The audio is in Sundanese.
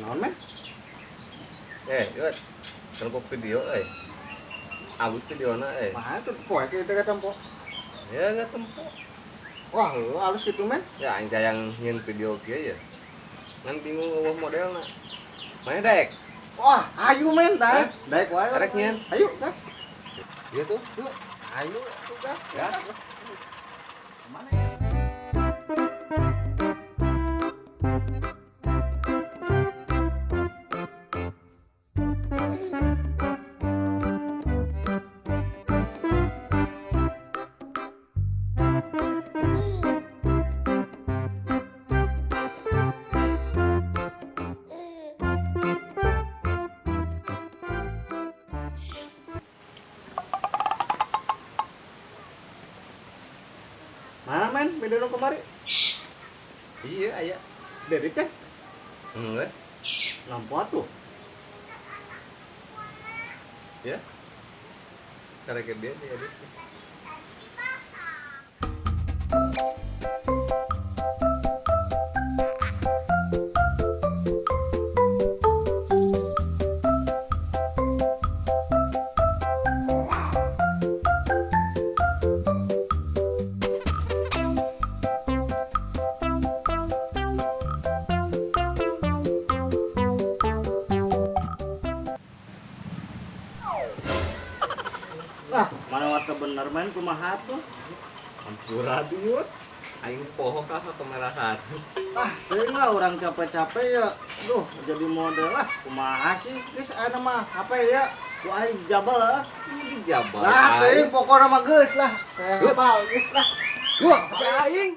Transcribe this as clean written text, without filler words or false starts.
Naon men? Yut. Tempo video euy. Abut videona euy. Mah tuh poe kieu teh tempo. Ya enggak tempo. Wah, heuh alus kitu men. Ya aing jayang nyieun video kieu ya. Ngan bingung eueuh modelna. Mana daek? Wah, ayo men daek. Daek wae. Rek nyieun. Ayo, gas. Ieu tuh, yuk. Ayo, tuh gas. Ya. Kemana ya? Mana men video nu kemari? Iya, aya. Dedi teh? Geus. Lampu atuh. Ya. Karek dia diedit. Ah, mana waktu bener main kumaha tuh? Ampura duit. Aing poho ka kemerahan. Ah, teuing lah urang capek-capek ya. Duh, jadi model lah. Kumaha sih? Geus aya mah HP ya. Ku aing jabal lah. Ini jabal. Lah, teuing pokona mah geus lah. Kayak hafal geus lah. Wah, HP aing.